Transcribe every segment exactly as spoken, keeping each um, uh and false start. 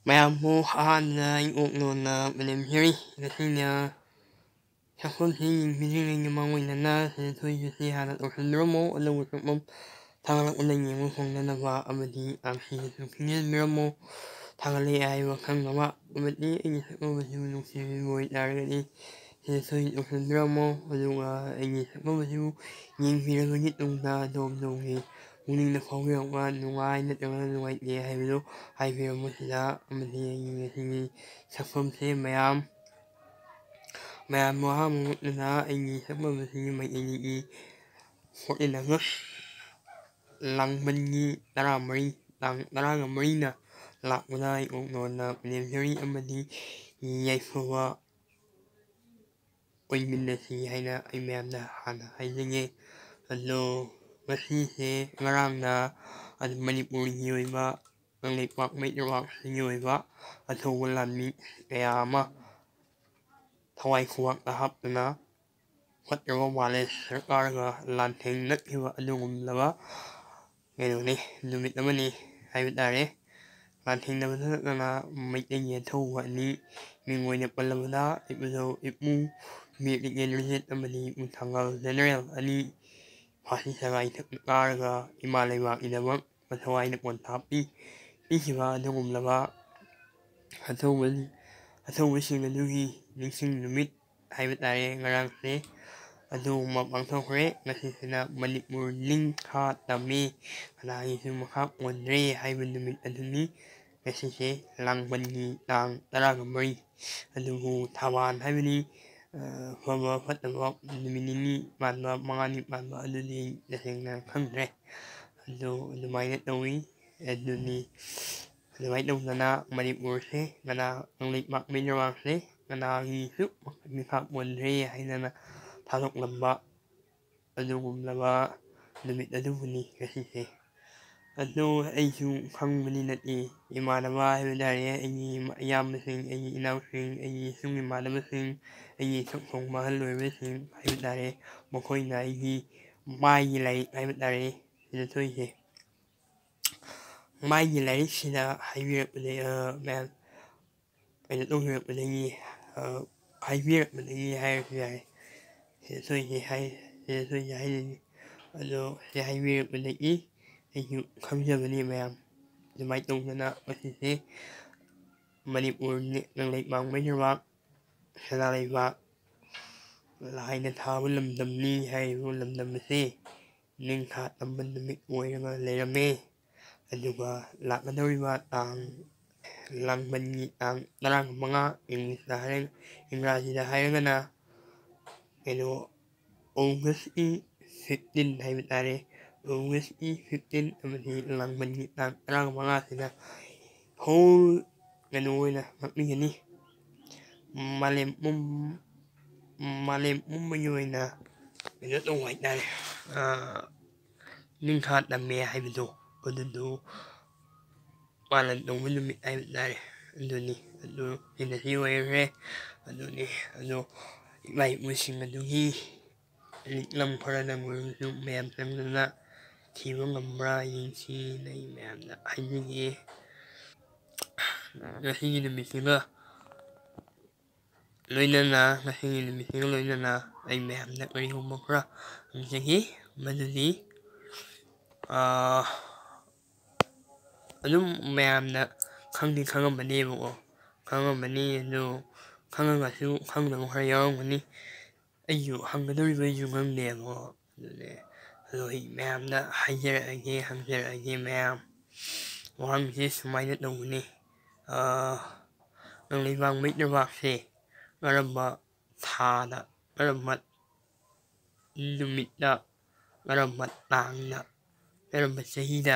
ꯃꯌꯥꯝꯕꯨ ꯑꯍꯥꯟꯕꯗ ꯑꯩ ꯑꯣꯛ ꯂꯣꯟꯅ ꯃꯅꯦꯝ ꯍꯦꯔꯤ꯫ ꯉꯁꯤꯅ ꯁꯛꯐꯝꯁꯤ ꯌꯦꯡꯕꯤꯗ꯭ꯔꯤꯉꯩꯒꯤ ꯃꯥꯡꯑꯣꯏꯅꯅ ꯁꯤꯗ ꯊꯣꯛꯏꯕꯁꯤ ꯍꯥꯟꯅ ꯇꯧꯁꯤꯟꯕꯤꯔꯝꯃꯣ꯫ ꯑꯅꯧꯕ ꯁꯛꯐꯝ ꯊꯥꯒꯠꯂꯛꯄꯗ ꯌꯦꯡꯕ ꯐꯪꯅꯅꯕ ꯑꯃꯗꯤ ꯂꯥꯡꯁꯤꯗꯁꯨ ꯈꯪꯖꯤꯟꯕꯤꯔꯝꯃꯣ꯫ ꯊꯥꯒꯠꯂꯛꯑꯦ ꯍꯥꯏꯕ ꯈꯪꯅꯕ ꯑꯃꯗꯤ ꯑꯩꯒꯤ ꯁꯛꯐꯝ ꯑꯁꯤꯕꯨ ꯅꯨꯡꯁꯤꯕꯤꯕ ꯑꯣꯏꯇꯥꯔꯒꯗꯤ ꯁꯤꯗ ꯁꯣꯏꯗꯅ ꯇꯧꯁꯤꯟꯕꯤꯔꯝꯃꯣ꯫ ꯑꯗꯨꯒ ꯑꯩꯒꯤ ꯁꯛꯐꯝ ꯑꯁꯤꯕꯨ ꯌꯦꯡꯕꯤꯔꯕꯒꯤ ꯇꯨꯡꯗ ꯑꯗꯣꯝ ꯑꯗꯣꯝꯒꯤ ꯄꯨꯛꯅꯤꯡꯗ ꯐꯥꯎꯕꯤꯔꯛꯄ ꯅꯨꯡꯉꯥꯏ ꯅꯠꯇ꯭ꯔꯒꯅ ꯅꯨꯡꯉꯥꯏꯇꯦ ꯍꯥꯏꯕꯗꯨ ꯍꯥꯏꯕꯤꯔꯝꯃꯨ ꯁꯤꯗ꯫ ꯑꯃꯗꯤ ꯑꯩꯒꯤ ꯉꯁꯤꯒꯤ ꯁꯛꯐꯝꯁꯦ ꯃꯌꯥꯝ ꯃꯌꯥꯝꯕꯨ ꯑꯍꯥꯟꯕ ꯃꯛꯇꯗ ꯑꯩꯒꯤ ꯁꯛꯐꯝ ꯑꯁꯤꯒꯤ ꯃꯩꯇꯩꯒꯤ fourteen August ꯂꯥꯡꯕꯟꯒꯤ ꯇꯔꯥꯃꯔꯤ, ꯇꯥꯡ ꯇꯔꯥꯒ ꯃꯔꯤꯅ ꯂꯥꯛꯄꯗ ꯑꯩ ꯑꯣꯛ ꯂꯣꯟꯅ ꯃꯅꯦꯝ ꯍꯦꯔꯤ ꯑꯃꯗꯤ ꯌꯥꯏꯐꯕ ꯑꯣꯏꯃꯤꯟꯅꯁꯤ ꯍꯥꯏꯅ ꯑꯩ ꯃꯌꯥꯝꯗ ꯍꯥꯟꯅ ꯍꯥꯏꯖꯒꯦ꯫ ꯑꯗꯣ ꯉꯁꯤꯁꯦ ꯉꯔꯥꯡꯅ ꯑꯗꯨ ꯃꯅꯤꯄꯨꯔꯒꯤ ꯑꯣꯏꯕ ꯀꯪꯂꯩꯄꯥꯛ ꯃꯩꯇꯩꯕꯥꯛꯁꯤꯒꯤ ꯑꯣꯏꯕ ꯑꯆꯧꯕ ꯂꯥꯟꯃꯤ ꯀꯌꯥ ꯑꯃ ꯊꯋꯥꯏ ꯈꯨꯋꯥꯛꯇ ꯍꯥꯞꯇꯨꯅ ꯐꯠꯇ꯭ꯔꯕ ꯋꯥꯂꯦ ꯁꯔꯀꯥꯔꯒ ꯂꯥꯟꯊꯦꯡꯅꯈꯤꯕ ꯑꯗꯨꯒꯨꯝꯂꯕ ꯀꯩꯅꯣꯅꯤ, ꯅꯨꯃꯤꯠ ꯑꯃꯅꯤ ꯍꯥꯏꯕ ꯇꯥꯔꯦ꯫ ꯂꯥꯟꯊꯦꯡꯅꯕꯗ ꯅꯠꯇꯅ ꯃꯩꯇꯩꯒꯤ ꯑꯊꯧꯕ ꯑꯅꯤ ꯃꯤꯡ ꯑꯣꯏꯅ ꯄꯜꯂꯕꯗ ꯏꯄꯨ ꯏꯄꯨ ꯕꯤꯔ ꯇꯤꯀꯦꯟꯗ꯭ꯔꯖꯤꯠ ꯑꯃꯗꯤ ꯏꯄꯨ ꯊꯥꯡꯒꯥꯜ ꯖꯦꯅꯔꯦꯜ ꯑꯅꯤ ꯐꯥꯁꯤ ꯁꯒꯥꯏ ꯀꯥꯔꯒ ꯏꯃꯥ ꯂꯩꯕꯥꯛꯀꯤꯗꯃꯛ ꯃꯊꯋꯥꯏꯅ ꯄꯣꯟꯊꯥ ꯄꯤ-, ꯄꯤꯈꯤꯕ ꯑꯗꯨꯒꯨꯝꯂꯕ ꯑꯊꯧꯕ-, ꯑꯊꯧꯕꯁꯤꯡ ꯑꯗꯨꯒꯤ ꯅꯤꯡꯁꯤꯡ ꯅꯨꯃꯤꯠ ꯍꯥꯏꯕ ꯇꯥꯔꯦ ꯉꯔꯥꯡꯁꯦ ꯑꯗꯨꯒꯨꯝꯕ ꯄꯥꯡꯊꯣꯛꯈ꯭ꯔꯦ꯫ ꯉꯁꯤꯁꯤꯅ ꯃꯅꯤꯄꯨꯔ ꯅꯤꯡꯈꯥ ꯇꯝꯃꯤ, ꯀꯅꯥꯒꯤꯁꯨ ꯃꯈꯥ ꯄꯣꯟꯗ꯭ꯔꯦ ꯍꯥꯏꯕ ꯅꯨꯃꯤꯠ ꯑꯗꯨꯅꯤ꯫ ꯉꯁꯤꯁꯦ ꯂꯥꯡꯕꯟꯒꯤ ꯇꯥꯡ ꯇꯔꯥꯒ ꯃꯔꯤ꯫ ꯑꯗꯨꯕꯨ ꯊꯧꯕꯥꯜ ꯍꯥꯏꯕꯗꯤ, ꯑ, ꯐꯕ ꯐꯠꯇꯕ ꯅꯨꯃꯤꯠ ꯅꯤꯅꯤ ꯄꯥꯟꯕ, ꯃꯉꯥꯅꯤ ꯄꯥꯟꯕ ꯑꯗꯨꯗꯤ ꯑꯩ ꯇꯁꯦꯡꯅ ꯈꯪꯗ꯭ꯔꯦ꯫ ꯑꯗꯨ ꯑꯗꯨꯃꯥꯏꯅ ꯇꯧꯋꯤ꯫ ꯑꯗꯨꯅꯤ, ꯑꯗꯨꯃꯥꯏꯅ ꯇꯧꯗꯅ ꯃꯅꯤꯄꯨꯔꯁꯦ ꯀꯅꯥ, ꯀꯪꯂꯩꯄꯥꯛ ꯃꯩꯇꯩꯕꯥꯛꯁꯦ ꯀꯅꯥꯒꯤꯁꯨ ꯃꯤꯈꯥ ꯄꯣꯟꯗ꯭ꯔꯦ ꯍꯥꯏꯗꯅ ꯊꯥꯗꯣꯛꯂꯝꯕ ꯑꯗꯨꯒꯨꯝꯂꯕ ꯅꯨꯃꯤꯠ ꯑꯗꯨꯕꯨꯅꯤ ꯉꯁꯤꯁꯦ꯫ ꯑꯗꯨ ꯑꯩꯁꯨ ꯈꯪꯕꯗꯤ ꯅꯠꯇꯦ, ꯏꯃꯥꯟꯅꯕ ꯍꯥꯏꯕ ꯇꯥꯔꯦ, ꯑꯩꯒꯤ ꯏꯌꯥꯝꯕꯁꯤꯡ, ꯑꯩꯒꯤ ꯏꯅꯥꯎꯁꯤꯡ, ꯑꯩꯒꯤ ꯁꯨꯝ ꯏꯃꯥꯟꯅꯕꯁꯤꯡ, ꯑꯩꯒꯤ ꯏꯊꯛ ꯊꯣꯡꯕ ꯑꯍꯜ ꯑꯣꯏꯕꯁꯤꯡ ꯍꯥꯏꯕ ꯇꯥꯔꯦ, ꯃꯈꯣꯏꯅ ꯑꯩꯒꯤ ꯃꯥꯏꯒꯤ ꯂꯥꯏꯔꯤꯛ ꯍꯥꯏꯕ ꯇꯥꯔꯦ ꯁꯤꯗ ꯊꯣꯛꯏꯁꯦ꯫ ꯃꯥꯒꯤ ꯂꯥꯏꯔꯤꯛꯁꯤꯗ ꯍꯥꯏꯕꯤꯔꯛꯄꯗꯒꯤ, ꯑ, ꯃꯌꯥꯝ ꯀꯩꯅꯣ ꯇꯧꯕꯤꯔꯛꯄꯗꯒꯤ, ꯑ, ꯍꯥꯏꯕꯤꯔꯛꯄꯗꯒꯤ ꯍꯥꯏꯔꯁꯨ ꯌꯥꯏ꯫ ꯁꯤꯗ ꯁꯣꯏꯁꯦ ꯍꯥꯏ-, ꯁꯤꯗ ꯁꯣꯏꯁꯦ ꯍꯥꯏꯗꯣꯏꯅꯤ꯫ ꯑꯗꯣ ꯁꯤ ꯍꯥꯏꯕꯤꯔꯛꯄꯗꯒꯤ ꯑꯩꯁꯨ ꯈꯪꯖꯕꯅꯤ ꯃꯌꯥꯝ꯫ ꯑꯗꯨꯃꯥꯏꯅ ꯇꯧꯗꯅ ꯃꯁꯤꯁꯦ ꯃꯅꯤꯄꯨꯔ ꯅꯤ-, ꯀꯪꯂꯩꯄꯥꯛ ꯃꯩꯔꯩꯕꯥꯛ ꯁꯅꯥ ꯂꯩꯕꯥꯛ ꯂꯥꯏꯅ ꯊꯥꯕ ꯂꯝꯗꯝꯅꯤ ꯍꯥꯏꯔꯤꯕ ꯂꯝꯗꯝ ꯑꯁꯤ ꯅꯤꯡꯊꯥ ꯇꯝꯕ ꯅꯨꯃꯤꯠ ꯑꯣꯏꯔꯒ ꯂꯩꯔꯝꯃꯤ꯫ ꯑꯗꯨꯒ ꯂꯥꯛꯀꯗꯧꯔꯤꯕ ꯇꯥꯡ, ꯂꯥꯡꯕꯟꯒꯤ ꯇꯥꯡ ꯇꯔꯥꯃꯉꯥ, ꯏꯪꯂꯤꯁꯇ ꯍꯥꯏꯔ-, ꯏꯪꯒ꯭ꯔꯥꯖꯤꯗ ꯍꯥꯏꯔꯒꯅ ꯀꯩꯅꯣ, ꯑꯣꯒꯁꯀꯤ fifteen ꯍꯥꯏꯕ ꯇꯥꯔꯦ꯫ ꯑꯣꯒꯁꯀꯤ fifteen ꯑꯃꯗꯤ ꯂꯥꯡꯕꯟꯒꯤ ꯇꯥꯡ ꯇꯔꯥꯃꯉꯥꯁꯤꯗ whole ꯀꯩꯅꯣ ꯑꯣꯏꯅ ꯉꯥꯛꯄꯤꯒꯅꯤ꯫ ꯃꯥꯂꯦꯝ ꯄꯨꯝ-, ꯃꯥꯂꯦꯝ ꯄꯨꯝꯕꯒꯤ ꯑꯣꯏꯅ ꯀꯩꯅꯣ ꯇꯧꯕ ꯍꯥꯏꯇꯥꯔꯦ, ꯑꯥ, ꯅꯤꯡꯈꯥ ꯇꯝꯃꯦ ꯍꯥꯏꯕꯗꯣ, ꯑꯗꯨꯗꯣ ꯄꯥꯂꯟ ꯇꯧꯕ ꯅꯨꯃꯤꯠ ꯍꯥꯏꯕ ꯇꯥꯔꯦ꯫ ꯑꯗꯨꯅꯤ, ꯑꯗꯨ ꯉꯁꯤ ꯑꯣꯏꯈ꯭ꯔꯦ꯫ ꯑꯗꯨꯅꯤ, ꯑꯗꯣ ꯏꯃꯥ ꯏꯄꯨꯁꯤꯡ ꯑꯗꯨꯒꯤ ꯂꯤꯛꯂꯝ ꯈꯔꯗꯪ ꯑꯣꯏꯔꯁꯨ ꯃꯌꯥꯝ ꯆꯪꯗꯅ ꯊꯤꯕ ꯉꯝꯕ꯭ꯔꯥ ꯌꯦꯡꯁꯤꯅ ꯑꯩ ꯃꯌꯥꯝꯗ ꯍꯥꯏꯖꯒꯦ꯫ ꯉꯁꯤꯒꯤ ꯅꯨꯃꯤꯠꯁꯤꯒ ꯂꯣꯏꯅꯅ, ꯉꯁꯤꯒꯤ ꯅꯨꯃꯤꯠꯁꯤꯒ ꯂꯣꯏꯅꯅ ꯑꯩ ꯃꯌꯥꯝꯗ ꯀꯔꯤꯒꯨꯝꯕ ꯈꯔ ꯍꯪꯖꯒꯦ꯫ ꯃꯗꯨꯗꯤ, ꯑꯥ, ꯑꯗꯨꯝ ꯃꯌꯥꯝꯅ ꯈꯪꯗꯤ ꯈꯪꯉꯝꯃꯅꯦꯕꯀꯣ, ꯈꯪꯉꯝꯃꯅꯤ꯫ ꯑꯗꯨ ꯈꯪꯉꯒꯁꯨ ꯈꯪꯗꯕ ꯈꯔ ꯌꯥꯎꯔꯝꯒꯅꯤ꯫ ꯑꯩꯁꯨ ꯍꯪꯒꯗꯧꯔꯤꯕ ꯑꯩꯁꯨ ꯈꯪꯗꯦꯕꯀꯣ꯫ ꯑꯗꯨꯅꯦ, ꯑꯗꯣ ꯑꯩ ꯃꯌꯥꯝꯗ ꯍꯥꯏꯖꯔꯛꯑꯒꯦ, ꯍꯪꯖꯔꯛꯑꯒꯦ ꯃꯌꯥꯝ꯫ ꯋꯥꯍꯪꯁꯦ ꯁꯨꯃꯥꯏꯅ ꯇꯧꯕꯅꯤ, ꯑꯥ, ꯀꯪꯂꯩꯄꯥꯛ ꯃꯩꯔꯩꯕꯥꯛꯁꯦ ꯀꯔꯝꯕ ꯊꯥꯗ, ꯀꯔꯝꯕ ꯅꯨꯃꯤꯠꯇ, ꯀꯔꯝꯕ ꯇꯥꯡꯗ, ꯀꯔꯝꯕ ꯆꯍꯤꯗ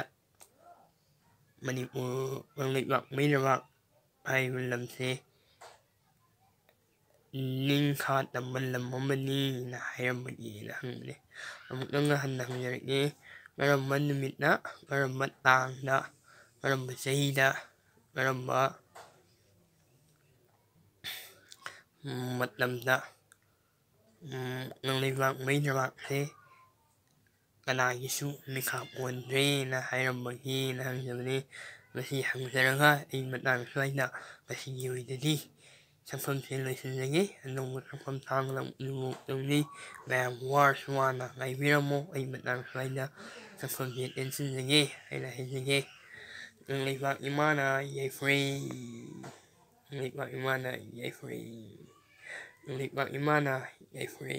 ꯃꯅꯤꯄꯨꯔ, ꯀꯪꯂꯩꯄꯥꯛ ꯃꯩꯔꯩꯕꯥꯛ ꯍꯥꯏꯔꯤꯕ ꯂꯝꯁꯦ ꯅꯤꯡꯈꯥ ꯇꯝꯕ ꯂꯝ ꯑꯃꯅꯤꯅ ꯍꯥꯏꯔꯝꯕꯒꯦꯅ ꯍꯪꯕꯅꯦ꯫ ꯑꯃꯨꯛꯇꯪꯒ ꯍꯟꯅ ꯍꯪꯖꯔꯛꯀꯦ꯫ ꯀꯔꯝꯕ ꯅꯨꯃꯤꯠꯅ, ꯀꯔꯝꯕ ꯇꯥꯡꯗ, ꯀꯔꯝꯕ ꯆꯍꯤꯗ, ꯀꯔꯝꯕ ꯃꯇꯝꯗ, ꯎꯝ, ꯀꯪꯂꯩꯄꯥꯛ ꯃꯩꯔꯩꯕꯥꯛꯁꯦ ꯀꯅꯥꯒꯤꯁꯨ ꯃꯤꯈꯥꯞ ꯑꯣꯟꯗ꯭ꯔꯦꯅ ꯍꯥꯏꯔꯝꯕꯒꯤꯅ ꯍꯪꯖꯕꯅꯤ꯫ ꯃꯁꯤ ꯍꯪꯖꯔꯒ ꯑꯩ ꯃꯇꯥꯡ ꯁ꯭ꯋꯥꯏꯗ ꯉꯁꯤꯒꯤ ꯑꯣꯏꯅꯗꯤ ꯁꯛꯐꯝꯁꯦ ꯂꯣꯏꯁꯤꯟꯖꯒꯦ꯫ ꯑꯅꯧꯕ ꯁꯛꯐꯝ ꯊꯥꯡꯂ ꯂꯨꯍꯣꯡ ꯇꯧꯅꯤ꯫ ꯃꯌꯥꯝ ꯋꯥꯔꯁꯨ ꯋꯥꯅ ꯉꯥꯏꯕꯤꯔꯝꯃꯣ꯫ ꯑꯩ ꯃꯇꯥꯡ ꯁ꯭ꯋꯥꯏꯗ ꯁꯛꯐꯝꯁꯦ ꯇꯦꯟꯁꯤꯟꯖꯒꯦ ꯍꯥꯏꯅ ꯍꯥꯏꯖꯒꯦ꯫ ꯂꯩꯕꯥꯛ ꯏꯃꯥꯅ ꯌꯥꯏꯐꯔꯦ꯫ ꯂꯩꯕꯥꯛ ꯏꯃꯥꯅ ꯌꯥꯏꯐꯔꯦ꯫ ꯂꯩꯕꯥꯛ ꯏꯃꯥꯅ ꯌꯥꯏꯐꯔꯦ꯫